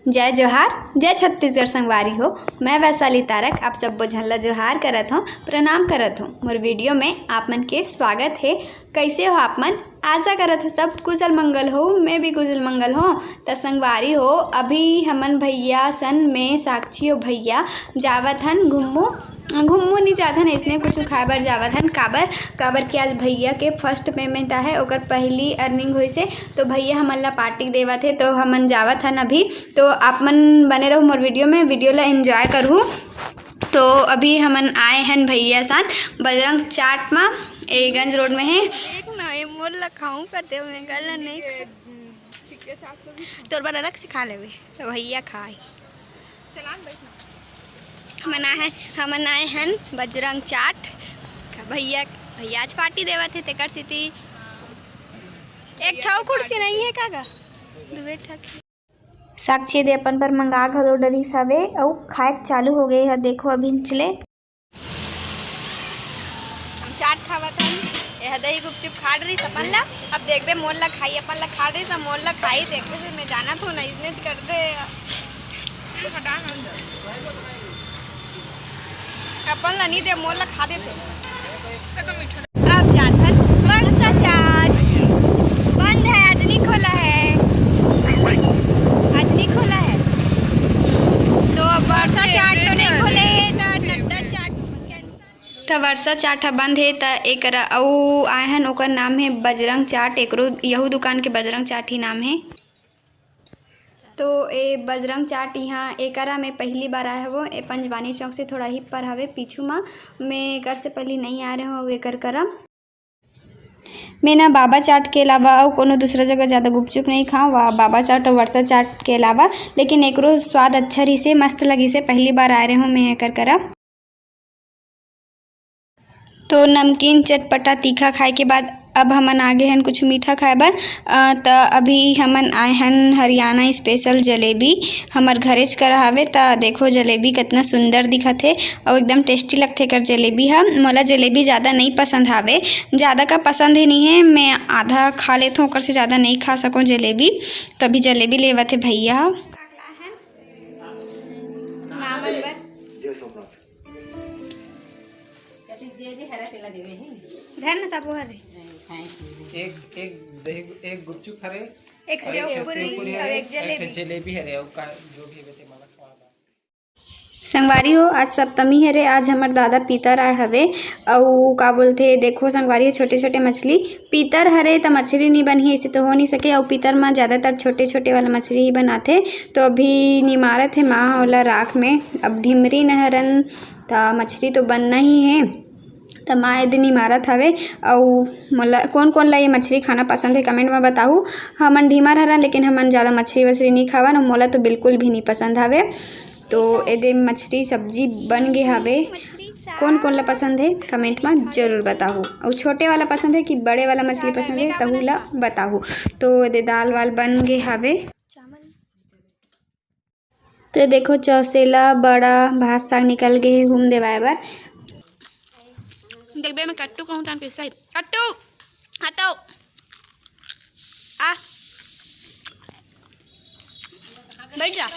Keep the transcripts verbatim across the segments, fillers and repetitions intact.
जय जोहार, जय छत्तीसगढ़ संगवारी हो। मैं वैशाली तारक आप सब्बो झन ला जोहार करत हौं, प्रणाम करत हौं। मोर वीडियो में आप मन के स्वागत हे। कइसे हो आप मन? आशा करत हौं सब कुशल मंगल हो, मैं भी कुशल मंगल हौं। त संगवारी हो, अभी हमन भैया सन में साक्षी हो भैया जावत हन घुम्मू घुम्मू नहीं जात हन, अइसने कुछ खाए बर जावत हन। काबर काबर कि आज भैया के फर्स्ट पेमेंट आहे, ओकर पहली अर्निंग होइस हे, तो भैया हमन ला पार्टी देवत हे, तो हमन जावत हन अभी। तो आप मन बने रहू मोर वीडियो में, वीडियो ला एंजॉय करहू। तो अभी हमन आए हन भैया साथ बजरंग चाट मा, ए गंज रोड में हे। देख ना, ये मोर ला खाऊं करते हुए, गल नहीं खा-, तोर बर अलग से खा लेवे, तो भैया खाए। चला न बैठ ना। हमन आए, हमन आए हन बजरंग चाट। भैया, भैया आज पार्टी देवत हे, तेकर सेती एक ठो कुर्सी नहीं है का गा? दुए ठक। साक्षी दे अपन बर मंगा घलो डरिस हवे, अउ खाए के चालू हो गए हे। देखो अभी चले। हम चाट खावत हन। एह दही गुपचुप खा डरिस अपन ला। अब देखबे मोर ला खाई, अपन ला खा डरिस, अब मोर ला खाई। देखबे फिर मैं जानत हूँ ना, इसने कर दे। अपन ला नहीं दे, मोर ला खा देते। अब जात हन बरसा चाट। बंद है, आज नहीं खोला है। आज नहीं खोला है। तो अब बरसा चाट तो नहीं खोले, तो नट्टा चाट cancel। त बरसा चाट ह बंद हे, त एकरा अउ आए हन, ओकर नाम हे बजरंग चाट। एकरो, यहू दुकान के बजरंग चाट ही नाम हे। तो ए बजरंग चाट इहाँ एकरा मैं पहली बार आए हवो। ए पंजवानी चौक से थोड़ा ही पर हवे, पीछू मा। मैं एकर से पहली नहीं आ रहे हूँ एकर करा। मैं ना बाबा चाट के अलावा अउ कोनो दूसरा जगह ज़्यादा गुपचुप नहीं खाऊँ, वा बाबा चाट और वर्षा चाट के अलावा, लेकिन एकरो स्वाद अच्छा रहिसे, मस्त लगिसे। पहली बार आए रहे हूँ मैं एकर करा। तो नमकीन, चटपटा, तीखा खाए के बाद अब हमन आगे हन कुछ मीठा खाए बर। अ, त अभी हमन आए हन हरियाणा स्पेशल जलेबी, हमर घरेच करा हवे। त देखो जलेबी कितना सुंदर दिखत हे अउ एकदम टेस्टी लगथे एकर जलेबी ह। मोला जलेबी ज़्यादा नहीं पसंद हावे, ज़्यादा का पसंद ही नहीं है, मैं आधा खा लेथों, ओकर से ज़्यादा नहीं खा सकों जलेबी। तभी जलेबी लेवत हे भैया ह। मामन बर। जैसे जे जे हरा तेला देवे हे। धर न सबो हरे। एक, एक दही, एक गुपचुप हरे, एक और एक सेव पूरी, सेव पूरी और हरे, एक एक जलेबी। जलेबी हरे, और का जो भी बचे माला खवा ला। संगवारी हो, आज सप्तमी हरे, आज हमर दादा पीतर आए हवे। अउ का बोलथे, देखो संगवारी हो, छोटे-छोटे मछली, पीतर हरे त मछली नी बनही, ऐसे तो हो नहीं सके। अउ पीतर म ज़्यादातर छोटे-छोटे वाला मछली ही बनाथे। तो अभी निमारत हे माँ ओला राख में। अब ढिमरी नहरन त मछली तो बनना ही है, त माँ ए दिन निमारत हवे। अउ मोला कोन कोन ला ये मछली खाना पसंद है, कमेंट में बताहू। हमन ढीमर हरन, लेकिन हमन ज़्यादा मछली वछली नहीं खावन, अउ मोला तो बिल्कुल भी नहीं पसंद हवे। तो एदे मछली सब्जी बन गे हवे। कोन कोन ला पसंद है, कमेंट में जरूर बताहू। अउ छोटे वाला पसंद है कि बड़े वाला मछली पसंद है, तहू ला बताहू। तो एदे दाल वाल बन गे हवे। तो देखो, चौसेला, बड़ा, भात साग निकल गे हे हूम देवाय बर। देखबे, मैं कट्टू कहूँ, तहन कैसे ही? कट्टू, हटो। आ। बैठ जा।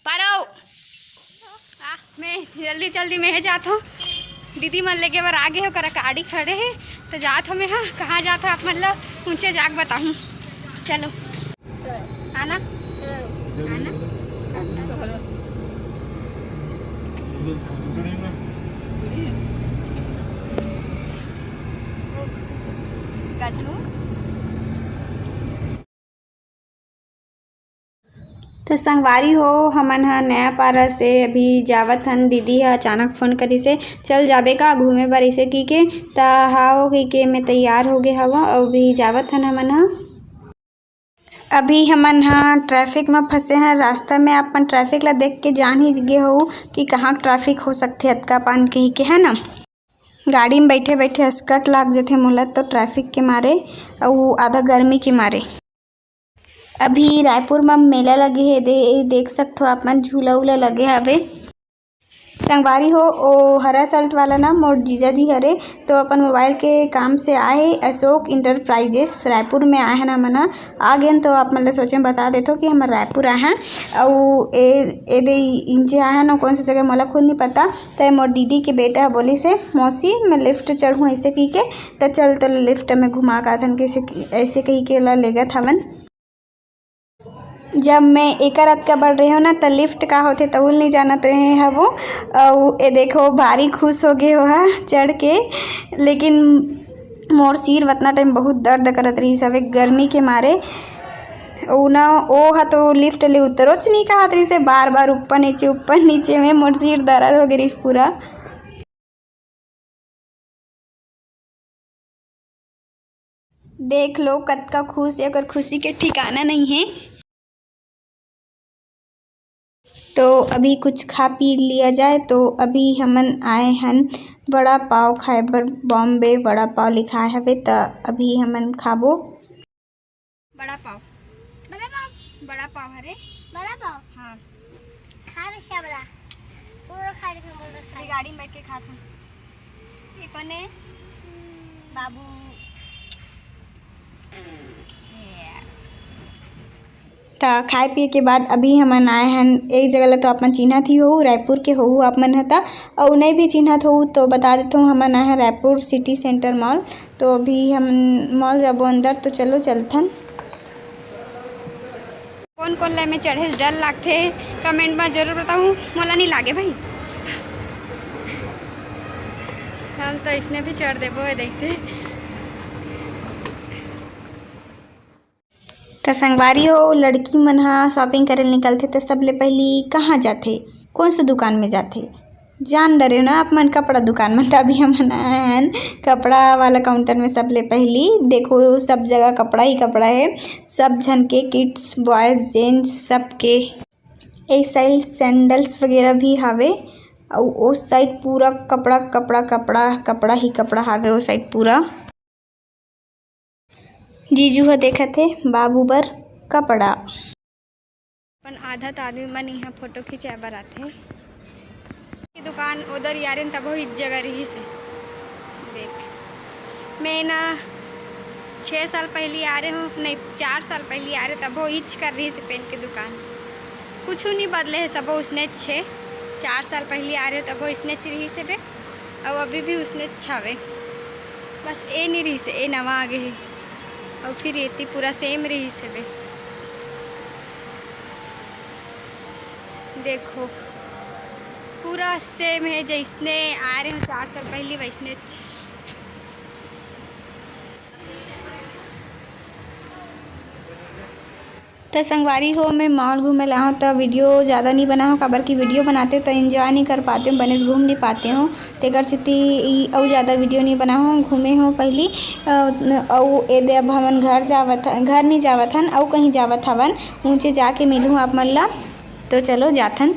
पारो। आ, मैं जल्दी, जल्दी में जात हूँ। दीदी मन लेके बर आगे हो, करा गाड़ी खड़े हे, तो जात हूँ मैं। हाँ, कहाँ जात हूँ, आप मन ला ऊंचे जाके बताहूँ। चलो। आना, आना। गजू। तो संगवारी हो, हमन ह नया पारा से अभी जावत हन। दीदी ह अचानक फोन करिसे, "चल जाबे का घूमे बर?" इसे की के, त "हाँ" हो की के मैं तैयार हो गे हवं। अउ अभी जावत हन हमन ह। अभी हमन ह ट्रैफिक म फंसे हैं रास्ता में। अपन ट्रैफिक ला देख के जान ही गे हो कि कहाँ ट्रैफिक हो सकथे अतका पान कही के, है ना। गाड़ी में बैठे बैठे अस्कट लाग जथे मोला तो ट्रैफिक के मारे, अउ आधा गर्मी के मारे। अभी रायपुर म मेला लगे हे, दे, देख सकथो आप मन, झूला उला लगे हवे। संगवारी हो, ओ हरा शर्ट वाला ना मोर जीजा जी हरे, तो अपन मोबाइल के काम से आए हे अशोक इंटरप्राइजेस रायपुर में आए हन हमन ह। आ गेन तो आप मन ल सोचे में बता देथो कि हमर रायपुर आए हन। अउ ए, ए दे इंचे आए हन, अउ कौन सा जगह मोला खुद नहीं पता। त मोर दीदी के बेटा ह बोलिस हे, "मौसी, मैं लिफ्ट चढ़ूँ?" ऐसे कहि के। त चल, तो लिफ्ट में घुमा के आथन, कैसे कि-, ऐसे कहि के ला लेगत हवन। जब मैं एकर अतका बड़ रहे हो ना, त लिफ्ट का होथे, तहू ल नहीं जानत रहे हवो। अउ ए देखो, भारी खुश हो गए हो हा चढ़ के, लेकिन मोर सिर वतना टाइम बहुत दर्द करत रहिस हवे गर्मी के मारे। उ ना, ओ ह तो लिफ्ट ले उतरोच नहीं कहत रहिस हे, बार बार ऊपर नीचे, ऊपर नीचे में मोर सिर दर्द हो गए रहिस पूरा। देख लो, कतका खुश हे, ओकर खुशी के ठिकाना नहीं है। तो अभी कुछ खा पी लिया जाए। तो अभी हमन आए हन वड़ा पाव खाए बर, बॉम्बे वड़ा पाव लिखाए हवे, त अभी हमन खाबो। बड़ा पाव। बड़ा पाव। बड़ा पाव हरे। बड़ा पाव। हाँ। खा रे श्यामला। पूरा खा रे, पूरा खा रे। गाड़ी में बैठ के खात हूँ। ये कौन है? बाबू। त खाए पिए के बाद अभी हमन आए हन एक जगह ला, तो आप मन चिन्हत ही होहू, रायपुर के होहू आप मन ह त, अउ नहीं भी चिन्हत होहू तो बता देथों, हमन आए हन रायपुर सिटी सेंटर मॉल। तो अभी हम मॉल जाबो अंदर, तो चलो चलथन। कौन कौन ला में चढ़े से डर लागथे, कमेंट में जरूर बताहू। मोला नहीं लागे भाई, हम तो इसने भी चढ़ देबो ए देख से। त संगवारी हो, लड़की मन ह शॉपिंग करे ल निकलथे त सबले पहिली कहाँ जाथे, कौन से दुकान में जाथे? जान डरे ना आप मन, कपड़ा दुकान में। त अभी हमन आए हन कपड़ा वाला काउंटर में। सबले पहिली देखो, सब जगह कपड़ा ही कपड़ा है, सब झन के, किड्स, बॉयज, जेंट्स, सबके। एक साइड सैंडल्स वगैरह भी हावे, अउ ओ साइड पूरा कपड़ा, कपड़ा, कपड़ा, कपड़ा ही कपड़ा हावे ओ साइड पूरा। जीजू ह देखत हे बाबू बर कपड़ा। अपन आधा त आदमी मन इहाँ फोटो खिंचाए बर आथे। ये दुकान उधर ही आ रहे, तब इस जगह रही से। देख, मैं ना छः साल पहली आ रहे हूँ, नहीं, चार साल पहली आ रहे, तब वो इच कर रही से पेन के दुकान। कुछ नहीं बदले है, सब उसने छे। चार साल पहली आ रहे हो, तब वो इसने रही से बे, अब अभी भी उसने छावे। बस ए नहीं रही से, ए नवा आगे है। और फिर ये ती पूरा सेम रही से बे। देखो, पूरा सेम है, जैसने आ रहे हो चार साल पहली, वैसने छ-। त संगवारी हो, मैं मॉल घूमे ला हूँ, त वीडियो ज़्यादा नहीं बना हूँ, काबर कि वीडियो बनाते हो, त एंजॉय नहीं कर पाते हो, बने से घूम नहीं पाते हो, तेकर सेती ई अउ ज़्यादा वीडियो नहीं बना हूँ। घूमे हूँ पहली, अ, अउ ए दे अब हमन घर जावत ह-, घर नहीं जावत हन, अउ कहीं जावत हवन, ऊँचे जाके मिलूँ आप मन ला। तो चलो जाथन।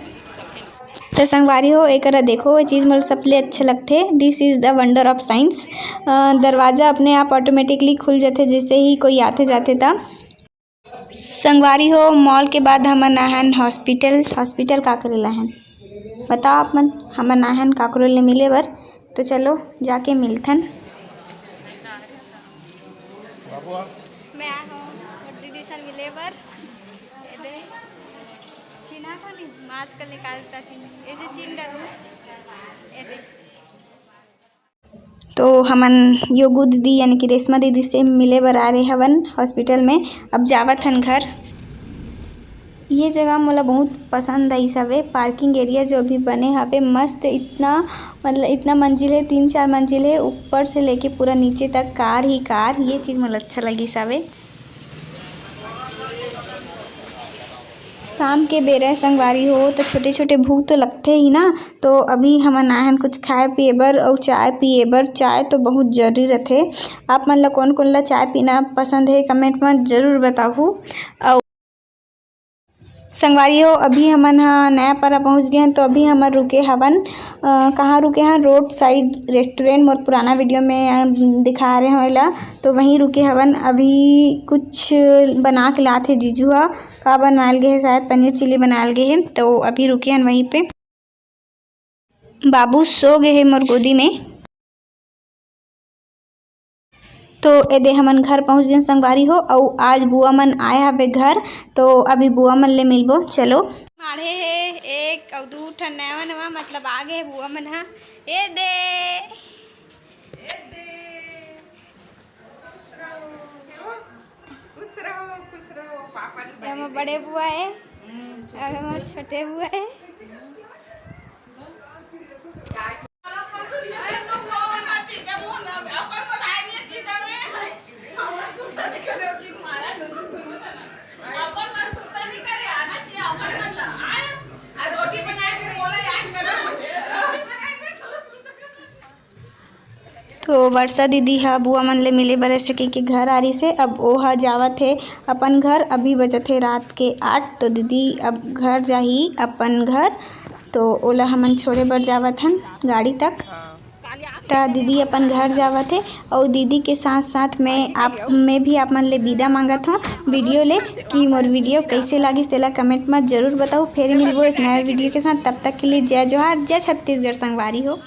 त संगवारी हो, एकरा देखो, ये चीज़ मोला सबले अच्छा लगथे। This is the wonder of science। अ, दरवाजा अपने आप ऑटोमेटिकली खुल जाथे, जैसे ही कोई आथे जाथे त। संगवारी हो, मॉल के बाद हमन आहन हॉस्पिटल। हॉस्पिटल का करे ला आहन, बताओ आप मन? हमन आहन काकरो ले मिले बर, तो चलो जाके मिलथन। मैं आए हूँ मोर दीदी सन मिले बर। ए दे, चिन्हा को नहीं, मास्क निकालता चिन्ह, ऐसे चिन्ह डालूँ। ए दे। तो हमन योगू दीदी यानी कि रेशमा दीदी से मिले बर आ रहे हवन हॉस्पिटल में। अब जावत हन घर। ये जगह मोला बहुत पसंद आइस हवे। पार्किंग एरिया जो अभी बने हवे मस्त, इतना मतलब इतना मंजिल है, तीन चार मंजिल है, ऊपर से लेके पूरा नीचे तक कार ही कार। ये चीज़ मोला अच्छा लगिस हवे। शाम के बेरा संगवारी हो, तो छोटे-छोटे भूख तो लगथे ही ना। तो अभी हमन आए हन कुछ खाए पिए बर अउ चाय पिए बर। चाय तो बहुत जरूरी रथे। आप मन ला कोन-कोन ला चाय पीना पसंद हे, कमेंट में जरूर बताहू। अउ संगवारी हो, अभी हमन ह नया पारा पहुँच गए हन, तो अभी हमन रुके हवन। अ, कहाँ रुके हन? Road side restaurant. मोर पुराना वीडियो में, अ, दिखा रहे हो एला, तो वहीं रुके हवन। अभी कुछ बना के लात हे जीजू ह, का बनायल गे हे, शायद पनीर चिली बनायल गे हे, तो अभी रुके हन वहीं पे। बाबू सो गे हे मोर गोदी में। तो एदे हमन घर पहुँच गेन संगवारी हो, अउ आज बुआ मन आए हवे घर, तो अभी बुआ मन ले मिलबो। चलो। माढ़े हे एक अउ दू ठन नवा नवा, मतलब आ गे हे बुआ मन ह। एदे, एदे। खुश रहो, खुश रहो, खुश रहो। पापा ने ये हमर बड़े बुआ हे, हम्म, अउ हमर छोटे बुआ हे। तो वर्षा दीदी ह बुआ मन ले मिले बर ऐसे कहिके घर आ रहिस हे। अब ओ ह जावत हे अपन घर। अभी बजत हे रात के आठ, तो दीदी अब घर जाही अपन घर, तो ओला हमन छोड़े बर जावत हन गाड़ी तक। त दीदी अपन घर जावत हे, अउ दीदी के साथ साथ मैं आप, मैं भी आप मन ले विदा मांगत हूँ वीडियो ले, कि मोर वीडियो कैसे लागिस तेला कमेंट में जरूर बताओ। फिर मिलबो एक नया वीडियो के साथ, तब तक के लिए जय जोहार, जय छत्तीसगढ़ संगवारी हो।